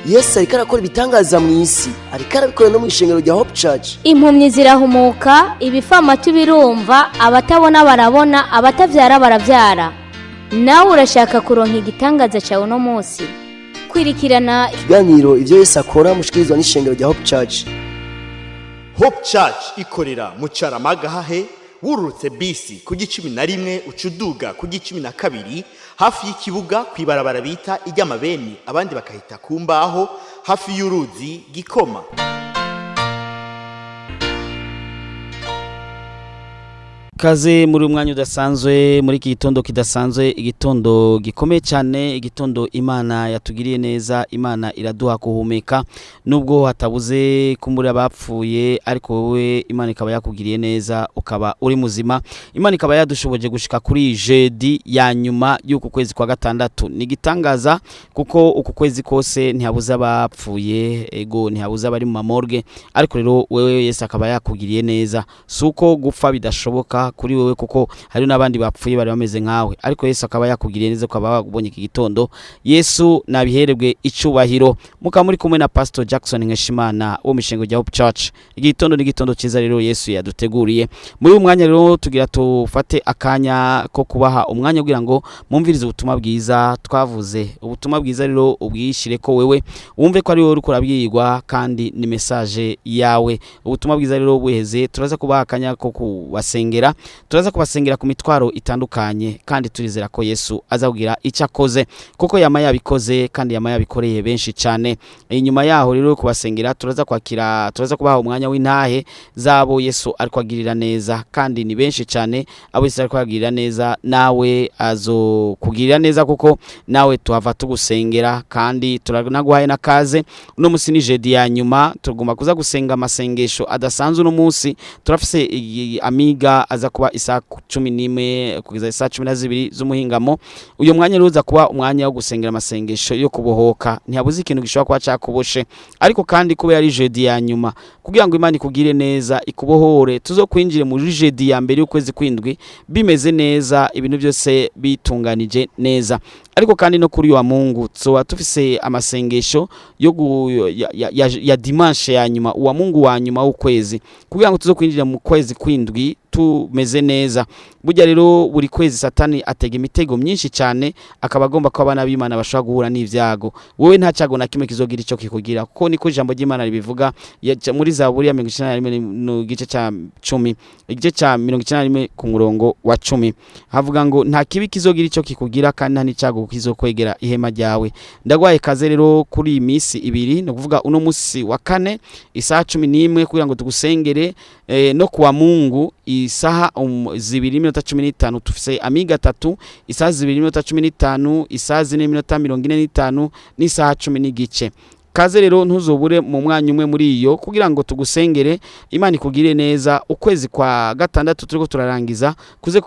Yesu ariko arakora ibitangaza mu isi, ariko arabikora no mu ishengero rya Hope Church. Impumyi zirahumuka, ibifamatu birumva, abatabona barabona, abatavyara baravyara. Nawe urashaka kuronka igitangaza cyawe uno munsi? Kwirikirana ikiganiro Ivyo Yesu Akora mushikirizwa n'ishengero rya Hope Church. Hope Church ikorera mu Carama. Wururutse bisi ku 11 uca uduga ku 12, hafi y'ikibuga, kw'ibarabara bita iry'amabeni, abandi bakahita ku mbaho, hafi y'uruzi Gikoma. Kaze muri umwanya udasanzwe, muri iki gitondo kidasanzwe, igitondo gikomeye cyane, igitondo Imana yatugiriye neza, Imana iraduha kuhumeka nubwo hatabuze kumbura abapfuye, ariko wowe Imana ikaba yakugiriye neza ukaba uri muzima. Imana ikaba yadushoboje gushika kuri jeudi ya nyuma y'uku kwezi kwa gatandatu. Ni igitangaza kuko uku kwezi kose ntihabuze abapfuye, ego ntihabuze abari mu ma morgue, ariko rero wewe Yesu akaba yakugiriye neza. Si uko gupfa bidashoboka kuri wewe, kuko hari n'abandi bapfuye bari bameze nkawe, ariko Yesu akaba yakugiriye neza ukaba wabonye iki gitondo. Yesu nabiherebwe icubahiro. Mukaba muri kumwe na Pastor Jackson Nkeshimana wo mu ishengero rya Hope Church. Igitondo ni igitondo cyiza rero Yesu yaduteguriye. Muri uyu mwanya rero tugira tufate akanya ko kubaha umwanya kugira ngo mwumvirize ubutumwa bwiza twavuze. Ubutumwa bwiza rero ubwishire ko wewe wumve ko ari wowe uriko urabwirwa kandi ni message yawe. Ubutumwa bwiza rero buheze, turaza kubaha akanya ko kubasengera, turaza kubasengera ku mitwaro itandukanye, kandi turizera ko Yesu azakugira icyo akoze kuko yama yabikoze kandi yama yabikoreye benshi cyane. Inyuma yaho rero kubasengera, turaza kwakira, turaza kubaha umwanya w'intahe zabo Yesu ariko agirira neza, kandi ni benshi cyane abo Yesu ariko agirira neza. Nawe azokugirira neza kuko nawe tuhava tugusengera kandi turanaguhaye n'akaze. Uno munsi ni jeudi ya nyuma, tugomba kuza gusenga amasengesho adasanzwe. Uno munsi turafise amiga aza kuba isaha 11 kugeza isaha 12 z'umuhingamo. Uyo mwanya rero uza kuba umwanya wo gusengera amasengesho yo kubohoka. Ntihabuze ikintu gishobora kuba cakuboshe, ariko kandi kubera ari jeudi ya nyuma, kugira ngo Imana ikugire neza ikubohore, tuzokwinjire muri jeudi ya mbere y'ukwezi kwindwi bimeze neza, ibintu byose bitunganije neza. Ariko kandi no kuri wa Mungu tuzoba tufise amasengesho yo ya dimanche ya nyuma, uwa Mungu wa nyuma w'ukwezi, kugira ngo tuzokwinjira mu kwezi kwindwi tumeze neza. Burya rero buri kwezi Satani atega imitego myinshi cyane, akaba agomba ko abana b'Imana bashobora guhura n'ivyago. Wowe nta cyago na kimwe kizogira icyo kikugira, kuko niko ijambo ry'Imana ribivuga muri Zaburi ya 91 no gice cya 10, igice cya 91 ku murongo wa 10, havuga ngo nta kibi kizogira icyo kikugira kandi nta n'icyago kizokwegera ihema ryawe. Ndagwaye kaze rero kuri iyi minsi ibiri, ni ukuvuga uno munsi wa kane isaha 11 kugira ngo tugusengere, no kuwa Mungu isaha 2:15 tufise amiga atatu, isaha 2:15, isaha 4:45 n'isaha 10:15. Kaze rero ntuzobure mu mwanya umwe muri iyo kugira ngo tugusengere, Imana ikugire neza. Ukwezi kwa gatandatu turiko turarangiza kuze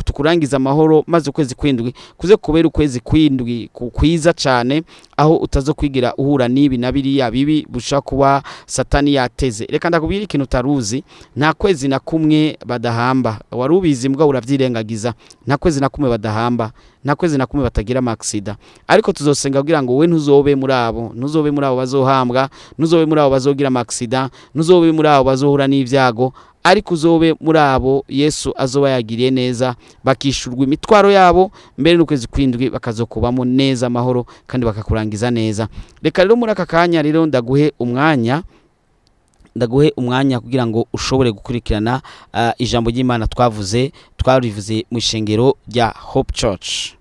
tukurangiza amahoro, maze ukwezi kwindwi kuze kubera ukwezi kwindwi kwiza cyane, aho utazokwigira uhura n'ibi na biriya bibi busha kuba Satani yateze. Reka ndakubwira ikintu utaruzi, nta kwezi na kumwe badahamba. Wari ubizi mbwa uravyirengagiza. Nta kwezi na kumwe badahamba, nta kwezi na kumwe batagira ama accident, ariko tuzosenga kugira ngo we ntuzobe muri abo, ntuzobe muri abo bazohambwa, ntuzobe muri abo bazogira ama accident, ntuzobe muri abo bazohura n'ivyago, ariko uzobe muri abo Yesu azoba yagiriye neza, bakishurwa imitwaro yabo mbere n'ukwezi kwindwi bakazokubamo neza amahoro kandi bakakurangiza neza. Reka rero muri aka kanya rero ndaguhe umwanya, ndaguhe umwanya kugira ngo ushobore gukurikirana ijambo ry'Imana twavuze, twarivuze mu ishengero rya Hope Church.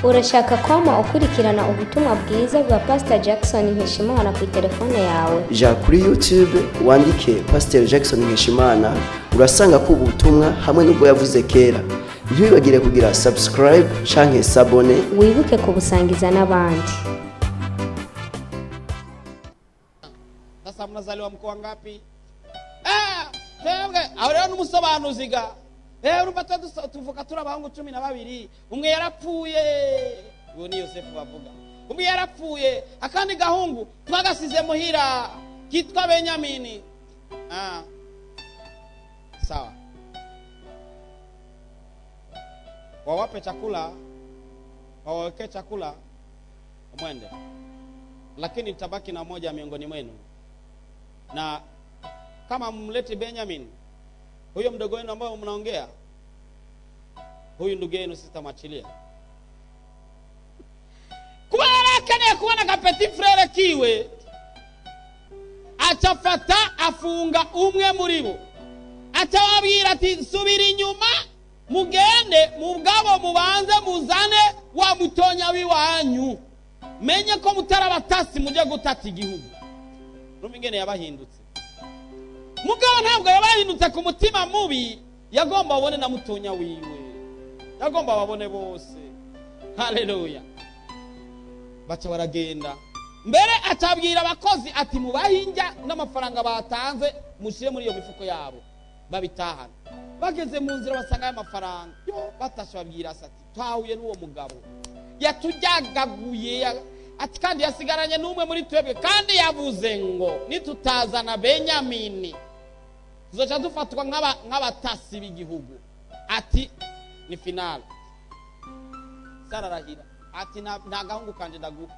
Urashaka kwama ukurikirana ubutumwa bwiza bwa Pastor Jackson Nkeshimana ku telefone yawe? Ja kuri YouTube wandike Pastor Jackson Nkeshimana, urasanga ko ubutumwa hamwe n'ubwo yavuze kera. Ntiwibagire kugira subscribe canke s'abonner. Wibuke kubusangiza n'abandi. Sasa mnazaliwa mkoa ngapi? Twebwe aho rero n'umusobanuzi ga. Urumva twe tuvuka turi abahungu 12, umwe yarapfuye, uwo ni Yosefu bavuga. Umwe yarapfuye, akandi gahungu twagasize muhira kitwa Benyamini. Sawa. Wawape chakula Wawekee chakula mwende, lakini tabaki na moja miongoni mwenu, na kama mlete Benjamin huyo mdogo wenu ambao mnaongea, huyu ndugu yenu sitamwachilia. Kubera akeneye kubona ka petit frere kiwe, acafata afunga umwe muri bo, acababwira ati subira inyuma mugende mugabo mubanze muzane wa mutonya w'iwanyu, menye ko mutarabatasi mujye gutata igihugu. Urumva ingene yabahindutse. Mugabo ntabwo yabahindutse ku mutima mubi, yagomba babone na mutonya wiwe, yagomba babone bose. Haleluya. Baca baragenda. Mbere acabwira abakozi ati mubahinja n'amafaranga batanze mushire muri iyo mifuko yabo babitahana. Bageze mu nzira basanga ayo mafaranga yo, batashe babwira ati twahuye n'uwo mugabo yatujyagaguye, ati kandi yasigaranye n'umwe muri twebwe, kandi yavuze ngo nitutazana Benyamini tuzoca dufatwa nk'abatasi b'igihugu. Ati ni finale. Sararahira ati nta gahungu kanje ndaguha,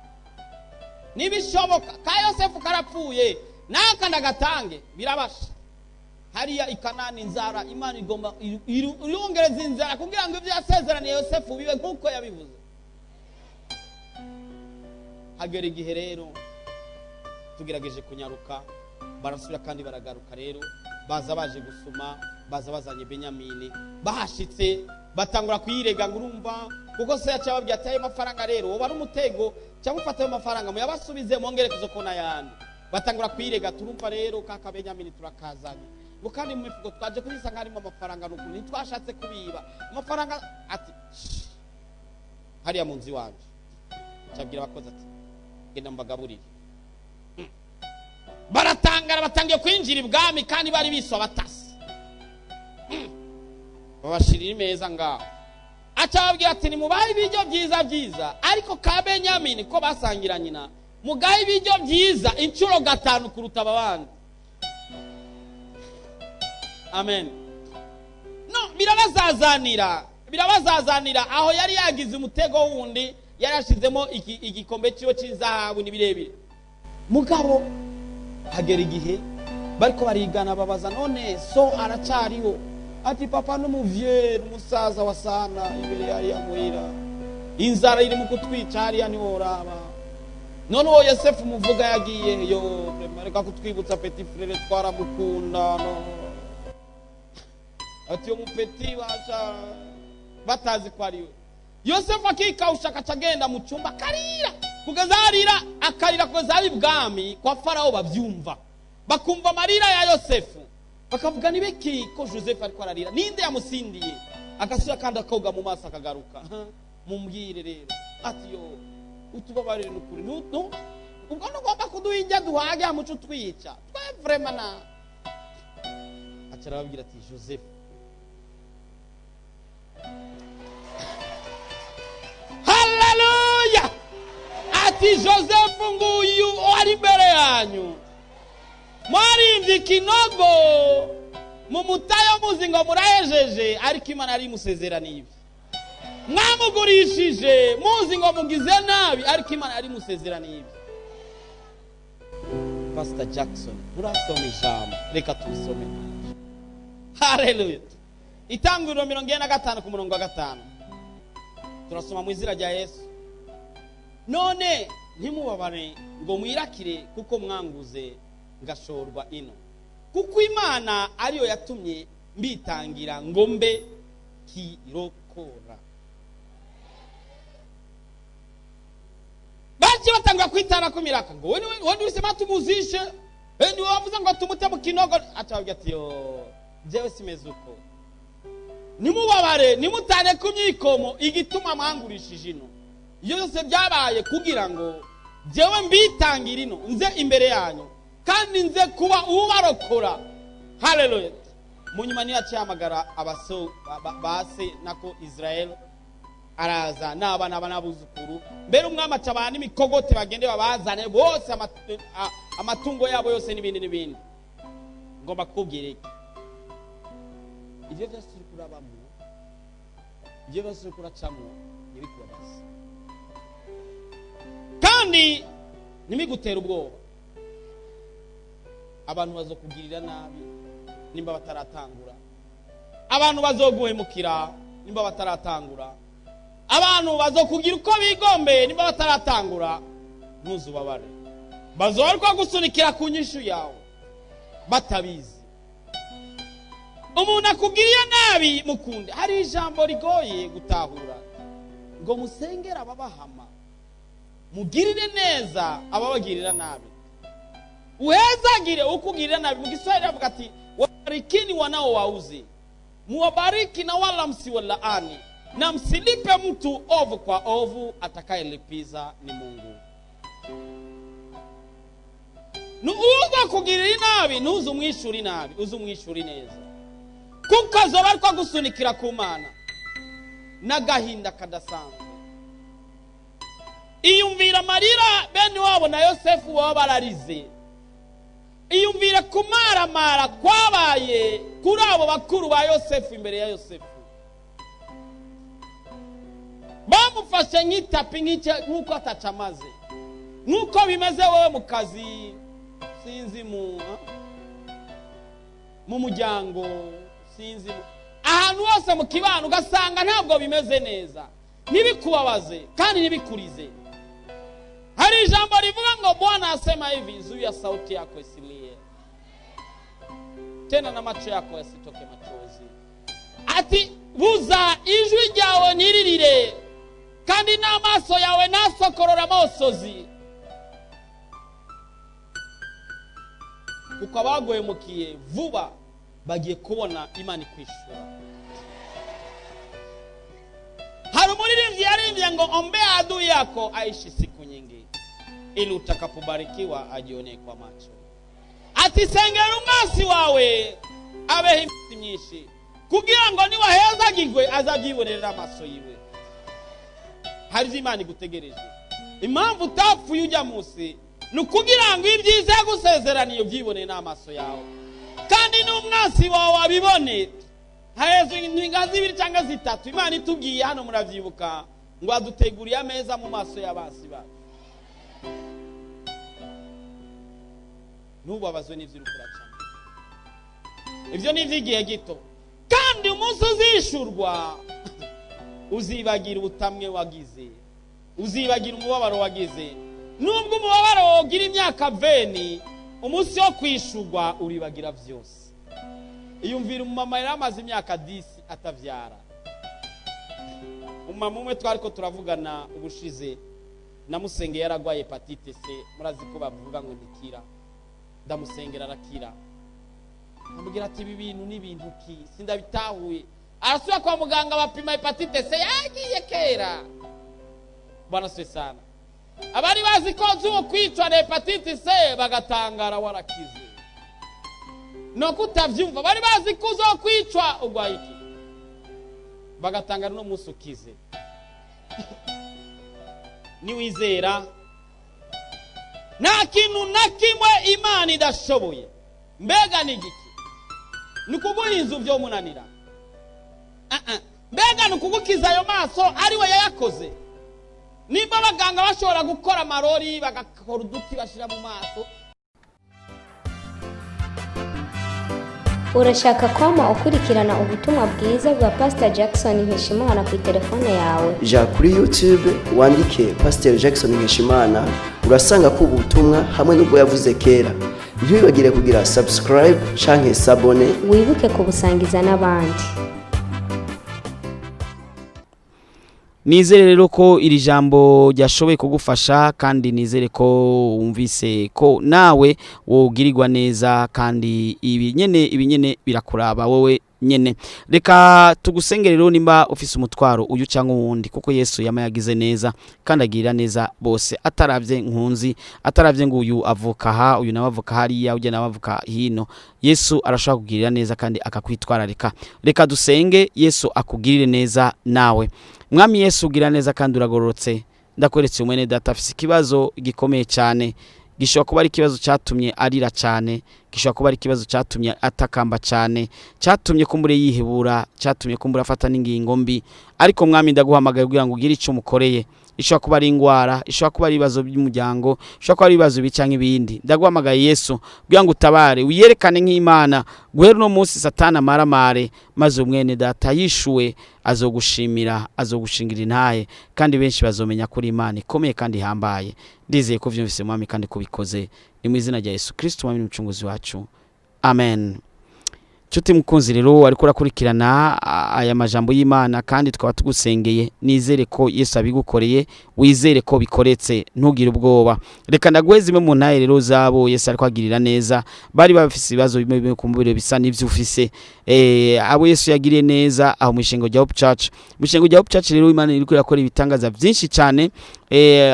nibishoboka ka Yosefu karapfuye naka ndagatange birabasha. Hariya ikanani inzara, Imana igomba irungereza inzara kugira ngo ibyo yasezeraniye Yosefu bibe nkuko yabivuze. Hagera igihe rero tugerageje kunyaruka, barasubira kandi baragaruka rero, baza baje gusuma, baza bazanye Benyamini. Bahashitse batangura kuyirega ngo urumva, kuko se yaca ababwira ati ayo mafaranga rero woba ari umutego, cyangwa ufate ayo mafaranga muyabasubize mwongere kuzokona yandi. Batangura kuyirega, turumva rero kaka Benyamini turakazanye, ngo kandi mu mifuko twaje kuyisanga harimo amafaranga, nuko ntitwashatse kubiba amafaranga. Ati hariya mu nzu iwanje, cyabwira abakozi ati genda mbagaburire. Baratangara, batangiye kwinjira ibwami kandi bari biswa abatasi. Babashirira imeza ngaho. Acababwira ati nimubahe ibiryo byiza byiza, ariko ka Benyamini ko basangira nyina, mugahe ibiryo byiza inshuro 5 kuruta abandi. Amen. No, birabazazanira. Aho yari yagize umutego wundi, yarashizemo igikombe cyiwe cy'izahabu n'ibirebire. Mugabo hagera igihe bariko barigana, babaza none so aracariho? Ati papa n'umuvye n'umusaza wa sana imbere yari yamuhira, inzara iri mu kutwica hariya ntiworaba. None uwo Yosefu muvuga yagiye yo, reka kutwibutsa petit frere twaramukunda. No ati uwo mupeti basha batazi ko ari we. Yosefu akikawusha akaca agenda mu cyumba akarira, kugeza arira akarira kugeza ari ibwami kwa Farao babyumva, bakumva amarira ya Yosefu, bakavuga nibiki ko Joseph ariko ararira, ninde yamusindiye? Agasubira kandi akoga mu maso akagaruka, mumbwire rero. Ati yo utubabarire n'ukuri, ubwo ntugomba kuduha injya duhage hamuco utwica twe vraiment na. Aca arababwira ati Joseph, haleluya, ati Joseph nguyu ari imbere yanyu, mwarimvye ikinogo mumutayo muzi ngo murahejeje, ariko Imana yari imusezeraniye ibi. Mwamugurishije muzi ngo mugize nabi, ariko Imana yari imusezeraniye ibi. Pastor Jackson, nturasoma ijambo, reka tubisome. Haleluya. Itanguriro 45 ku murongo wa 5. Turasoma mu izina rya Yesu. None ntimubabare ngo mwirakire kuko mwanguze ngashorwa ino, kuko Imana ariyo yatumye mbitangira ngo mbe kirokora. Baci batangura kwitana ku miraka ngo wewe niwe tumuzishe, niwe wavuze ngo tumute mu kinogo. Acababwira ati yo jewe simeze uko, nimubabare nimutane ku myikomo igituma mwangurishije ino. Iyo byose byabaye kugira ngo jewe mbitangira ino, nze imbere yanyu kandi nze kuba ubarokora. Haleluya. Munyuma niyo acihamagara abaso base nako Israel, araza n'abana n'abuzukuru. Mbere umwami aca abantu imikogote bagende babazane bose, amatungo yabo yose n'ibindi n'ibindi. Ngomba kubwira iki, ibyo byose uri kurabamo, ibyo byose uri kuracamo ntibikubabaze. Kandi ntibigutere ubwoba, abantu bazokugirira nabi nimba bataratangura, abantu bazoguhemukira nimba bataratangura, abantu bazokugira uko bigombeye nimba bataratangura. Ntuzubabare, bazoba ariko gusunikira ku nyishu yawe batabizi. Umuntu akugiriye nabi, mukunde. Hari ijambo rigoye gutahura ngo musengere ababahama, mugirire neza ababagirira nabi, uhezagire ukugirira nabi. Mu Kiswahili avuga ati: "Wabarikini wanao wauzi, muwabariki na wala msiwalaani, na msilipe mtu ovu kwa ovu, atakayelipiza ni Mungu." Uza kugirira inabi, ntuze umwishyura inabi, uze umwishyura neza, kuko azoba ariko agusunikira ku Mana n'agahinda kadasanzwe. Iyumvira amarira bene wabo na Yosefu baba bararize. Iyumvire kumaramara kwabaye kuri abo bakuru ba Yosefu imbere ya Yosefu. Bamufashe nk'itapi, nk'uko atacamaze, nk'uko bimeze wowe mu kazi, sinzi mu muryango, sinzi ahantu hose mu kibano, ugasanga ntabwo bimeze neza. Ntibikubabaze kandi ntibikurize. Hari ijambo rivuga ngo Bwana asema hivi: "Zuia sauti yako isilie tena na macho yako yasitoke machozi." Ati buza ijwi ryawe ntiririre, kandi n'amaso yawe ntasokorora amosozi, kuko abaguhemukiye vuba bagiye kubona Imana ikwishura. Hari umuririmbyi yaririmbye ngo: "Ombea adui yako aishi siku nyingi, ili utakapobarikiwa ajionee kwa macho." Ati sengera umwasi wawe abeho iminsi myinshi, kugira ngo niwahezagirwe azabyibonera amaso yiwe. Hari ibyo Imana igutegereje. Impamvu utapfuye ujya munsi ni ukugira ngo ibyiza yagusezeraniye ubyiboneye n'amaso yawe, kandi n'umwansi wawe abibone. Haheze inka zibiri cyangwa zitatu Imana itubwiye hano, murabyibuka, ngo aduteguriye ameza mu maso y'abasi bacu. Ntubabazwe n'ibyo uri kuracamo, ibyo ni iby'igihe gito, kandi umunsi uzishurwa uzibagira ubutamwe wagize, uzibagira umubabaro wagize. Nubwo umubabaro wogira imyaka veni, umunsi wo kwishurwa uribagira byose. Iyumvira umumama yari amaze imyaka 10 atabyara. Umumama umwe twari ko turavugana ubushize, namusengeye, yaragwaye hépatite C, murazi ko bavuga ngo ntikira. Ndamusengera arakira. Amubwira ati: "Ibi bintu ni ibintu ki? Sindabitahuye." Arasubira kwa muganga, bapima, hépatite C yagiye kera. Bwana asifiwe sana. Abari bazi ko zuwo kwicwa na hépatite C bagatangara warakize. No kutavyumva, bari bazi ko uzokwicwa urwaye iki, bagatangara uno munsi ukize. Niwizera, nta kintu na kimwe Imana idashoboye. Mbega ni igiki? Ni ukuguha inzu vyomunanira? Ah, ah. Mbega ni ukugukiza ayo maso ari we yayakoze? Nimba abaganga bashobora gukora amarori, bagakora uduti bashyira mu maso. Urashaka kwama ukurikirana ubutumwa bwiza bwa Pastor Jackson Nkeshimana ku telefone yawe? Ja kuri YouTube wandike Pastor Jackson Nkeshimana, urasanga ko ubutumwa hamwe n'ubwo yavuze kera. Ntiwibagire kugira subscribe canke s'abonner. Wibuke kubusangiza n'abandi. Nizere rero ko iri jambo ryashoboye kugufasha, kandi nizere ko wumvise ko nawe wogirirwa neza, kandi ibi nyene birakuraba wowe nyene. Reka tugusengere rero nimba ufise umutwaro uyu cyangwa uwundi, kuko Yesu yama yagize neza kandi agirira neza bose, ataravye nkunzi, ataravye ngo uyu avuka aha, uyu nawe avuka hariya, ujya nawe avuka hino. Yesu arashobora kugirira neza kandi akakwitwararika. Reka dusenge, Yesu akugirire neza nawe. Mwami Yesu, ugira neza kandi uragororotse. Ndakweretse umwene data afise ikibazo gikomeye cyane, gishobora kuba ari ikibazo cyatumye arira cyane. Gishobora kuba ari ikibazo cyatumye atakamba cyane, cyatumye kumbure yihebura, cyatumye kumbure afata n'ingingo mbi. Ariko Mwami, ndaguhamagaye kugira ngo ugire icyo umukoreye. Ishobora kuba ari ingwara, ishobora kuba ari ibibazo by'umuryango, ishobora kuba ari ibibazo bica nk'ibindi. Ndaguhamagaye Yesu kugira ngo utabare, wiyerekane nk'Imana. Guhera uno munsi Satani amaramare, maze umwene data yishuwe azogushimira, azogushingira intahe, kandi benshi bazomenya kuri Imana ikomeye kandi ihambaye. Ndizeye ko vyumvise Mwami kandi kubikoze. Ni mu izina rya Yesu Kristo, Mwami n'Umucunguzi wacu, amen. Nshuti mukunzi rero ariko urakurikirana aya majambo y'Imana, kandi tukaba tugusengeye, nizere ko Yesu abigukoreye, wizere ko bikoretse, ntugire ubwoba. Reka ndaguhe zimwe mu ntahe rero zabo Yesu ariko agirira neza, bari bafise ibibazo bimwe bimwe ku mubiri bisa n'ivyo ufise, abo Yesu yagiriye neza aho mu ishengo rya Hope Church. Mu ishengo rya Hope Church rero Imana iriko irakora ibitangaza byinshi cyane.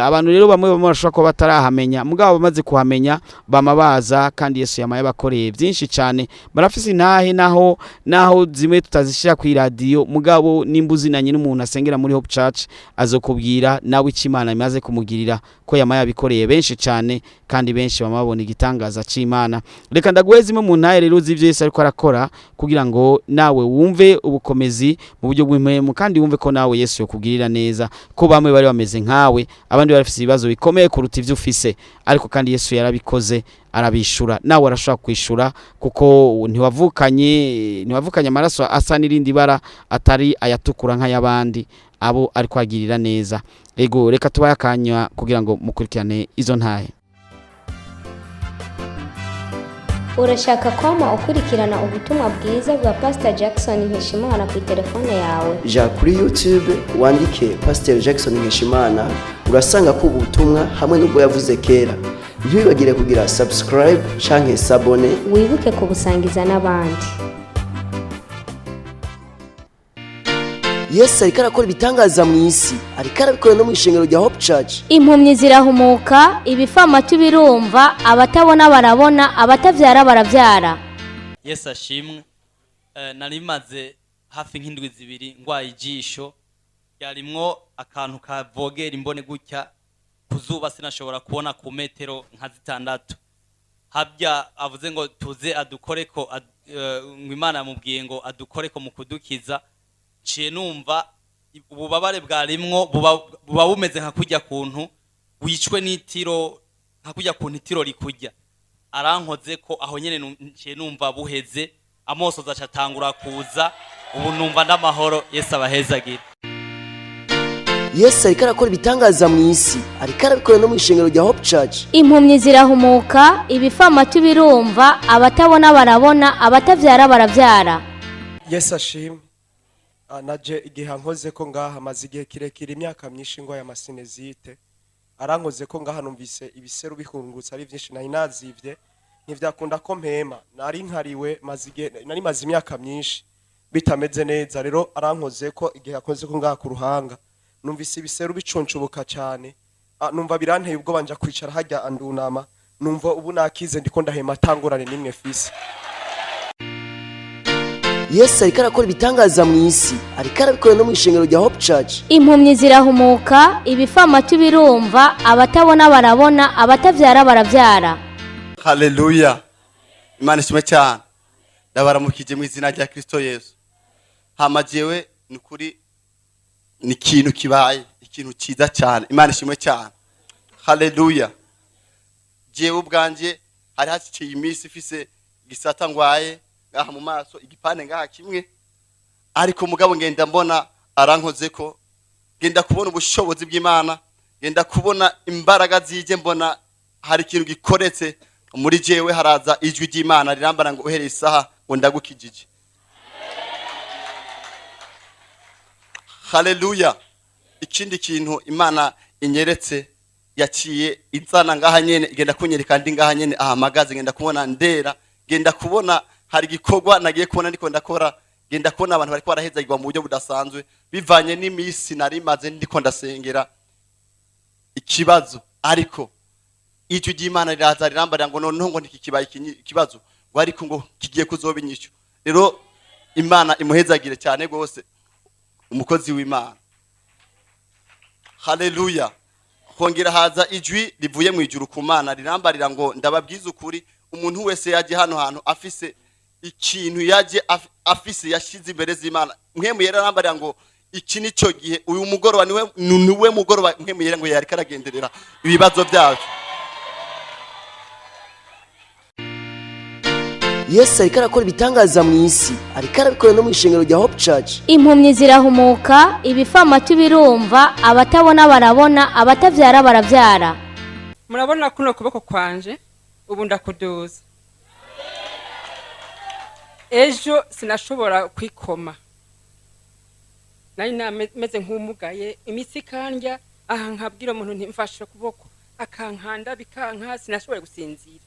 Abantu rero bamwe bamwe bashobora kuba batarahamenya, mugabo bamaze kuhamenya bama baza, kandi Yesu yamaye abakoreye byinshi cyane. Barafise intahe naho zimwe tutazishira ku iradiyo, mugabo nimba uzinanye n'umuntu asengera muri Hope Church azokubwira nawe icyo Imana imaze kumugirira, ko yamaye abikoreye benshi cyane, kandi benshi bama babona igitangaza c'Imana. Reka ndaguhe zimwe mu ntahe rero z'ivyo Yesu ariko arakora, kugira ngo nawe wumve ubukomezi mu buryo bw'impwemu, kandi wumve ko nawe Yesu yokugirira neza, ko bamwe bari bameze nkawe, abandi bari bafise ibibazo bikomeye kuruta ivyo ufise, ariko kandi Yesu yarabikoze arabishura. Nawe arashobora kwishura, kuko ntiwavukanye amaraso asa n'irindi bara atari ayatukura nk'ayabandi abo ariko agirira neza. Ego, reka tubaye akanya kugira ngo mukurikirane izo ntahe. Urashaka kwama ukurikirana ubutumwa bwiza bwa Pastor Jackson Nkeshimana ku telefone yawe? Ja kuri YouTube wandike Pastor Jackson Nkeshimana, urasanga ko ubutumwa hamwe n'ubwo yavuze kera. Ntiwibagire kugira subscribe canke s'abonner. Wibuke kubusangiza n'abandi. Yesu ariko arakora ibitangaza mu isi, ariko arabikora no mu ishengero rya Hope Church. Impumyi zirahumuka, ibifamatu birumva, abatabona barabona, abatavyara baravyara. Yesu ashimwe. Nari maze hafi nk'indwi 2 ngwaye ijisho ryarimwo akantu kavogera imbone gutya, kuzuba sinashobora kubona ku metero nka 6. Habya avuze ngo tuze adukoreko, ngo Imana yamubwiye ngo adukoreko mu kudukiza. Nciye numva ububabare bwarimwo buba bumeze nka kurya kuntu wicwe n'itiro, nka kurya kuntu itiro rikujya. Arankoze ko aho nyene nciye numva buheze, amosozi acatangura kuza, ubu numva ndamahoro. Yesu abahezagire. Yesu ariko arakora ibitangaza mu isi, ariko arabikora no mu ishengero rya Hope Church. Impumyi zirahumuka, ibifamatu birumva, abatabona barabona, abatavyara baravyara. Yesu ashimwe. Naje igihe ankoze ko ngaha, maze igihe kirekire, imyaka myinshi ngwaye amasinezite. Arankoze ko ngaha numvise ibiseru bihungutse ari byinshi, nari nazivye ntivyakunda ko mpema, nari nkariwe, maze igihe nari maze imyaka myinshi bitameze neza. Rero arankoze ko igihe akoze ko ngaha ku ruhanga numvise ibiseru bicuncubuka cyane. Numva biranteye ubwoba, nja kwicara hajya andunama, numva ubu nakize, ndiko ndahema atangorane nimwe fise. Yesu ariko arakora ibitangaza mu isi, ariko arabikora no mu ishengero rya Hope Church. Impumyi zirahumuka, ibifamatu birumva, abatabona barabona, abatavyara baravyara. Haleluya, Imana ishimwe cyane. Ndabaramukije mu izina rya Kristo Yesu. Hama jewe ni ukuri ni ikintu kibaye, ikintu cyiza cyane. Imana ishimwe cyane. Haleluya. Jewe ubwanje hari haciye iminsi ifise igisata ngwaye ngaha mu maso, igipande ngaha kimwe, ariko mugabo ngenda mbona arankoze ko, ngenda kubona ubushobozi bw'Imana, ngenda kubona imbaraga zije, mbona hari ikintu gikoretse muri jewe. Haraza ijwi ry'Imana rirambara ngo uhereye isaha ngo ndagukijije. Haleluya. Ikindi kintu Imana inyeretse, yaciye inzana ngaha nyene, igenda kunyereka ndi ngaha nyene ahamagaze, ngenda kubona ndera, ngenda kubona hari igikorwa nagiye kubona ndiko ndakora, ngenda kubona abantu bariko barahezagirwa mu buryo budasanzwe bivanye n'imisi nari maze ndiko ndasengera ikibazo. Ariko ijwi ry'Imana riraza rirambarira ngo noneho ngo ntikikibaye ikibazo, ngo ariko ngo kigiye kuzoba inyishu. Rero Imana imuhezagire cyane rwose umukozi w'Imana. Haleluya. Hongera haza ijwi rivuye mu ijuru ku Mana rirambarira ngo ndababwiza ukuri, Umuntu wese yaje hano hantu afise ikintu yaje afise yashize imbere z'Imana, Mpwemu Yera arambarira ngo iki nico gihe, uyu mugoroba niwe mugoroba Mpwemu Yera ngo yariko aragenderera ibibazo byacu. Yesu ariko arakora ibitangaza mu isi, ariko arabikora no mu ishengero rya Hope Church. Impumyi zirahumuka, ibifamatu birumva, abatabona barabona, abatavyara baravyara. Murabona kuno kuboko kwanje, ubu ndakuduza. Ejo sinashobora kwikoma, nari nameze nk'umugaye, imitsi ikandya aha, nkabwira umuntu ntimfashe ukuboko akankanda bikanka, sinashobora gusinzira.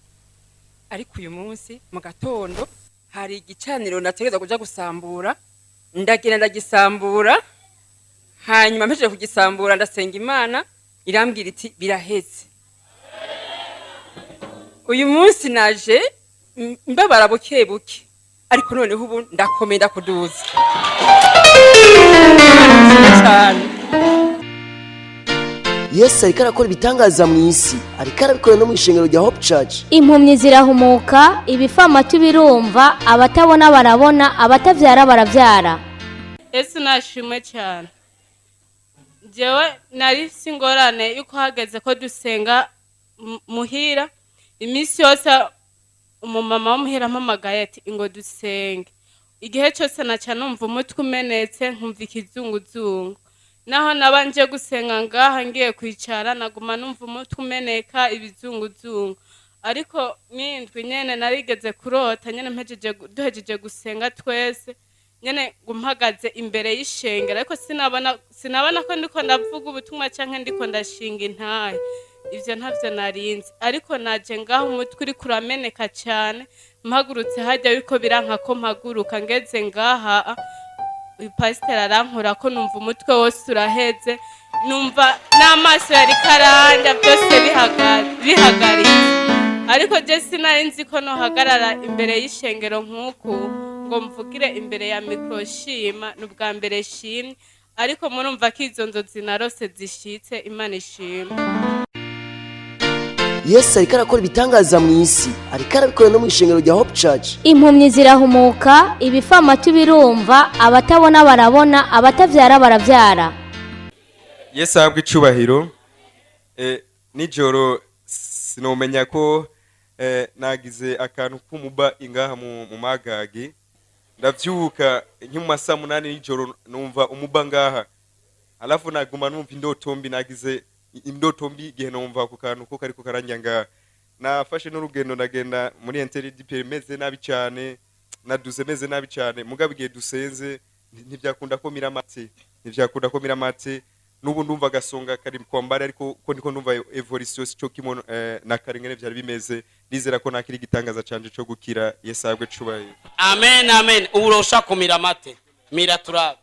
Ariko uyu munsi mu gatondo hari igicaniro nategereza kuja gusambura, ndagenda ndagisambura. Hanyuma mpejeje kugisambura ndasenga Imana, irambwira iti biraheze. Uyu munsi naje mbabara buke buke, ariko noneho ubu ndakomeye, ndakuduza cyane. Yesu ariko arakora ibitangaza mu isi, ariko arabikora no mu ishengero rya Hope Church. Impumyi zirahumuka, ibifamatu birumva, abatabona barabona, abatavyara baravyara. Yesu nashimwe cyane. Jewe nari mfise ingorane yuko hageze ko dusenga muhira, iminsi yose umumama w'umuhira ampamagaye ati ngo dusenge, igihe cyose naca numva umutwe umenetse, nkumva ikizunguzungu. Naho naba nje gusenga ngaha ngiye kwicara, naguma numva umutwe umeneka, ibizunguzungu. Ariko n'indwi nyene narigeze kurota nyene mpejeje duhejeje gusenga twese nyene ngo mpagaze imbere y'ishengero, ariko sinabona ko ndiko ndavuga ubutumwa canke ndiko ndashinga intahe, ivyo ntavyo narinzi. Ariko naje ngaho umutwe uriko urameneka cane, mpagurutse hajya biriko biranka ko mpaguruka, ngeze ngaha uyu pasiteri arankora ko numva umutwe wose uraheze, numva n'amaso yari karanda, byose bihagaritse. Ariko je sinari nzi ko nohagarara imbere y'ishengero nk'uku ngo mvugire imbere ya mikoro shima, ni ubwa mbere shimye, ariko murumva ko izo nzozi narose zishitse. Imana ishimwe. Yesu ariko arakora ibitangaza mu isi, ariko arabikora no mu ishengero rya Hope Church. Impumyi zirahumuka, ibifamatu birumva, abatabona barabona, abatavyara baravyara. Yesu ahabwe icubahiro. Nijoro sinomenya ko nagize akantu k'umuba ingaha mu magagi, ndavyuka nko mu masaa 8 nijoro numva umuba ngaha, alafu naguma numva indoto mbi, nagize indoto mbi igihe numva ako kantu ko kariko karanja ngaha. Nafashe n'urugendo ndagenda muri interdipere meze nabi cyane, naduze meze nabi cyane, mugabo igihe dusenze ntivyakunda ko miramate, ntivyakunda ko miramate. N'ubu ndumva agasonga kari kwambara, ariko ko ndiko ndumva evolution sico kimwe na kare ngene vyari bimeze. Nizera ko nakiri igitangaza canje co gukira. Yesu ahabwe icubahiro. Amen, amen. Ubu urosha kumira amate, mira turabe.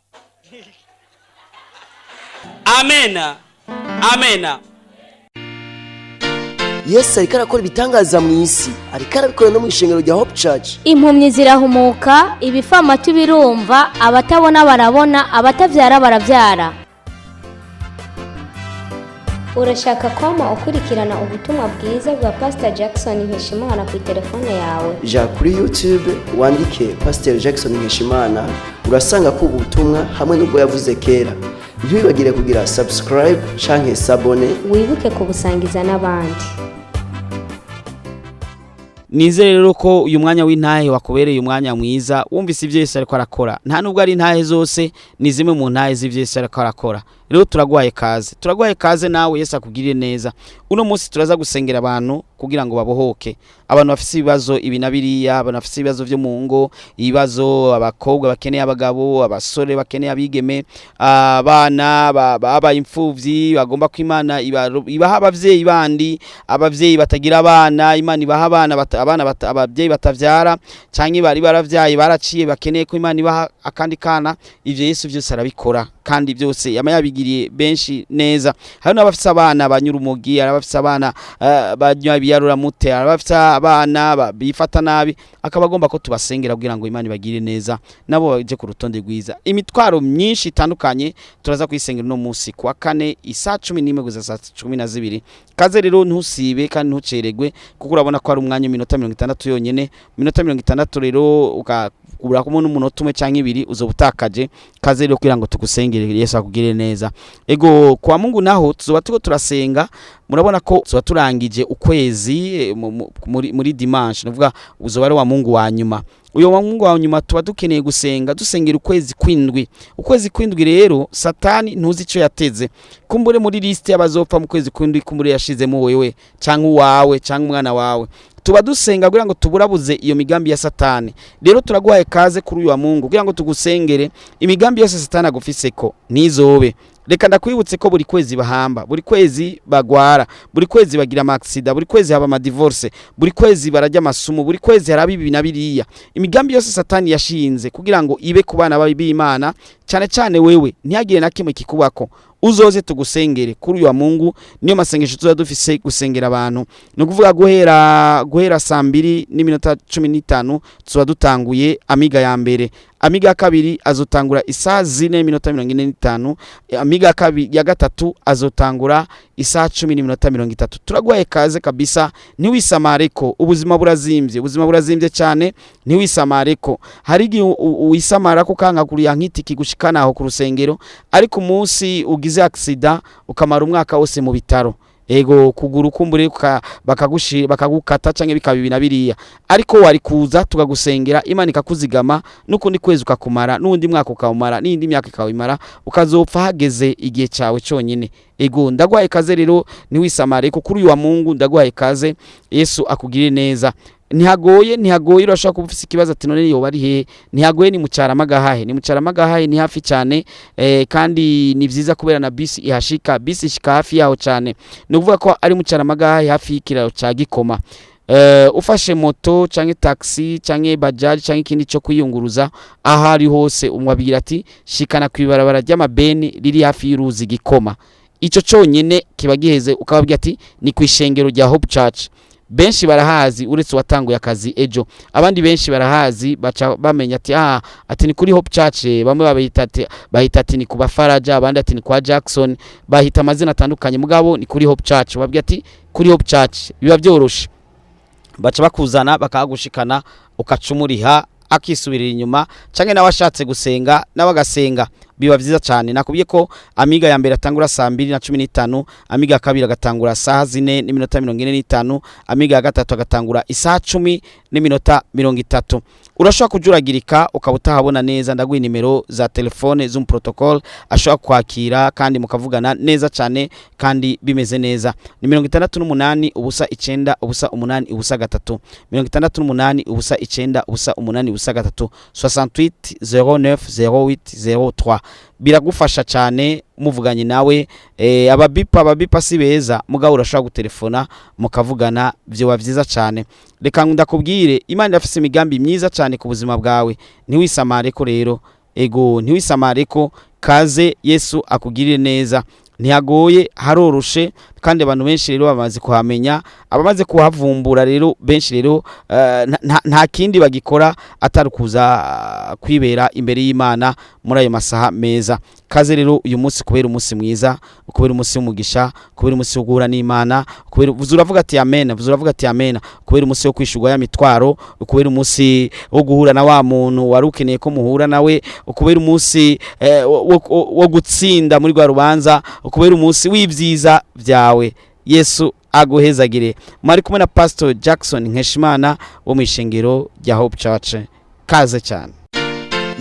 Amen, amen. Yesu ariko arakora ibitangaza mu isi, ariko arabikora no mu ishengero rya Hope Church. Impumyi zirahumuka, ibifamatu birumva, abatabona barabona, abatavyara baravyara. Urashaka kwama ukurikirana ubutumwa bwiza bwa Pastor Jackson Nkeshimana ku telefone yawe? Ja kuri YouTube wandike Pastor Jackson Nkeshimana, urasanga ko ubutumwa hamwe n'ubwo yavuze kera. Ntiwibagire kugira subscribe canke s'abonner. Wibuke kubusangiza n'abandi. Nizere rero ko uyu mwanya w'intahe wakubereye umwanya mwiza, wumvise ibyo Yesu ariko arakora. Nta nubwo ari intahe zose, ni zimwe mu ntahe z'ibyo Yesu ariko arakora. Rero turagwaye kaze, turagwaye kaze, nawe Yesu akugirire neza. Uno munsi turaza gusengera abantu kugira ngo babohoke, abantu bafise ibibazo ibi na biriya, abantu bafise ibibazo vyo mu ngo, ibibazo abakobwa bakeneye abagabo, abasore bakeneye abigeme, abana babaye imfuvyi bagomba ko Imana ibaha abavyeyi bandi, abavyeyi batagira abana Imana ibaha abana, abana abavyeyi batavyara canke bari baravyaye baraciye bakeneye ko Imana ibaha akandi kana. Ivyo Yesu vyose arabikora, kandi byose yama yabigize. yigiriye benshi neza. Hari n'abafise abana banyura umugi, hari abafise abana banywa ibiyaruramute, hari abafise abana bifata nabi, akaba agomba ko tubasengera kugira ngo Imana ibagirire neza nabo baje ku rutonde rwiza. Imitwaro myinshi itandukanye turaza kuyisengera no munsi kuwa kane isaa 11 guza saa 12. Kaze rero ntusibe kandi ntuceregwe, kuko urabona ko ari umwanya iminota 60 yonyene. Minota 60 rero ukakura kumwe n'umunota umwe canke ibiri uzobutakaje. Kaze rero kugira ngo tugusengere Yesu akugirire neza. Ego kwa Mungu naho tuzoba tuko turasenga. Murabona ko tuzoba turangije ukwezi muri dimanche, nuvuga uzoba ari wa Mungu wa nyuma. Uyo wa Mungu wa nyuma tuba dukeneye gusenga, dusengera ukwezi kwindwi. Ukwezi kwindwi rero Satani ntuzi ico yateze. Kumbure muri liste y'abazopfa mu kwezi kwindwi, kumbure yashizemo wewe canke uwawe canke umwana wawe. Tuba dusenga kugira ngo tuburabuze iyo migambi ya Satani. Rero turaguhaye kaze kuri uyu wa Mungu kugira ngo tugusengere imigambi yose Satani agufiseko nizobe. Reka ndakwibutse ko buri kwezi bahamba, buri kwezi bagwara, buri kwezi bagira amaksida, buri kwezi haba amadivorce, buri kwezi barajya amasumu, buri kwezi haraba ibi na biriya. Imigambi yose Satani yashinze kugira ngo ibe ku bana b'Imana, cyane cyane wewe, ntihagire na kimwe kikubako. Uzoze tugusengere kuri uyu wa Mungu. Niyo masengesho tuza dufise gusengera abantu. Ni ukuvuga guhera saa 2:15 tuba dutanguye amiga ya mbere. Amiga ya kabiri azotangura isaa 4:45, amiga ya gatatu azotangura isaa 10:30. Turaguhaye kaze kabisa, ntiwisamareko. Ubuzima burazimbye, ubuzima burazimbye cyane, ntiwisamareko. Hari igihe uwisamara ko kanka kuriya nkiti kigushikana aho ku rusengero, ariko umunsi ugize accident ukamara umwaka wose mu bitaro, ego kuguru kumbure bakagukata canke bikaba na biriya, ariko wari kuza tukagusengera Imana ikakuzigama n'ukundi kwezi ukakumara n'undi mwaka ukawumara n'indi myaka ikawimara, ukazopfa hageze igihe cyawe cyonyine. Ego ndagwaye kaze rero, ntiwisamare ko kuri uyu wa Mungu. Ndagwaye kaze, Yesu akugirire neza. Ntihagoye, ntihagoye. Urashobora kuba ufise ikibazo ati none yoba ari hehe? Ntihagoye, ni mu Cyaramagahahe, ni mu Cyaramagahahe, ni hafi cyane, kandi ni vyiza kubera na bisi ihashika, bisi ishika hafi yaho cyane. Ni ukuvuga ko ari mu Cyaramagahahe hafi y'ikiraro ca Gikoma. Ufashe moto canke taxi canke bajaji canke ikindi cyo kwiyunguruza aho ari hose, umwabwira ati shikana kwibarabara ry'amabeni riri hafi y'uruzi Gikoma. Ico conyene kiba giheze, ukababwira ati ni kwishengero rya Hope Church. Benshi barahazi uretse watanguye akazi ejo, abandi benshi barahazi baca bamenya ati ati ni kuri Hope Church. Bamwe bahita ati ni ku Bafaraja, abandi ati ni kwa Jackson, bahita amazina atandukanye, mugabo ni kuri Hope Church. Babwira ati kuri Hope Church, biba byoroshe, baca bakuzana bakagushikana, ukacumuriha akisubirira inyuma, canke nawe ashatse gusenga nawe agasenga, biba vyiza cyane. Nakubwiye ko amiga ya mbere atangura saa 2:15, amiga ya kabiri agatangura saa 4:45, amiga ya gatatu agatangura isaa 10:30. Urashobora kujuragirika ukaba utahabona neza, ndaguha nimero za telefone z'um protocol ashobora kwakira kandi mukavugana neza cyane kandi bimeze neza. Ni 68 0 9 0 8 0 3, 68 0 9 0 8 0 3, 68 09 08 03. Biragufasha cyane muvuganye nawe. Ababipa si beza, mugabo urashobora gutelefona mukavugana, byo byiza cyane. Reka ndakubwire, Imana irafise imigambi myiza cyane ku buzima bwawe, ntiwisamare ko rero. Ego ntiwisamare ko, kaze Yesu akugirire neza. Ntihagoye, haroroshe, kandi abantu benshi rero bamaze kuhamenya, abamaze kuhavumbura rero benshi rero nta kindi bagikora atari kuza kwibera imbere y'Imana muri ayo masaha meza. Kaze rero uyu munsi kubera umunsi mwiza, kubera umunsi w'umugisha, kubera umunsi wo guhura n'Imana, kubera uravuga ati amen, uravuga ati amen, kubera umunsi wo kwishurwa ya mitwaro, kubera umunsi wo guhura na wa muntu wari ukeneye ko muhura nawe, kubera umunsi wo gutsinda muri rwa rubanza, kubera umunsi w'ibyiza byawe. Yesu aguhezagire. Mwari kumwe na Pastor Jackson Nkeshimana wo mu ishengero rya Hope Church. Kaze cyane.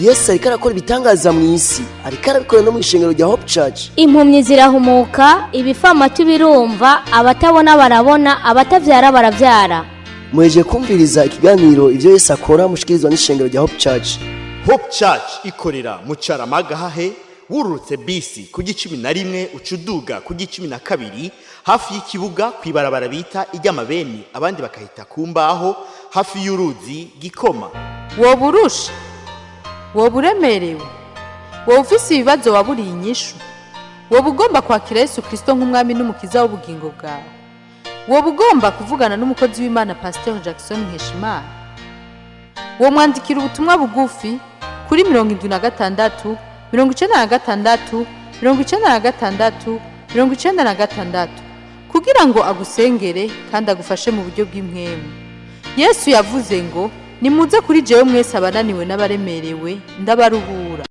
Yesu ariko arakora ibitangaza mu isi, ariko arabikora no mu ishengero rya Hope Church. Impumyi zirahumuka, ibifamatu birumva, abatabona barabona, abatavyara baravyara. Muheje kumviriza ikiganiro ivyo Yesu akora mushikirizwa n'ishengero rya Hope Church. Hope Church ikorera mu Cyaramagahahe, wururutse bisi ku 11 ucuduga ku 12 hafi y'ikibuga kwibarabara bita iry'amabeni, abandi bakahita ku mbaho hafi y'uruzi Gikoma. Woburusha, woba uremerewe, woba ufise ibibazo waburiye inyishu, Woba ugomba kwakira Yesu Kirisito nk'umwami n'umukiza w'ubugingo bwawe? Woba ugomba kuvugana n'umukozi w'Imana Pasiteri Jackson Nkeshimana? Womwandikira ubutumwa bugufi kuri 76 96 96 96 kugira ngo agusengere kandi agufashe mu buryo bw'impwemu. Yesu yavuze ngo: "Nimuze kuri jewe mwese abananiwe n'abaremerewe, ndabaruhura."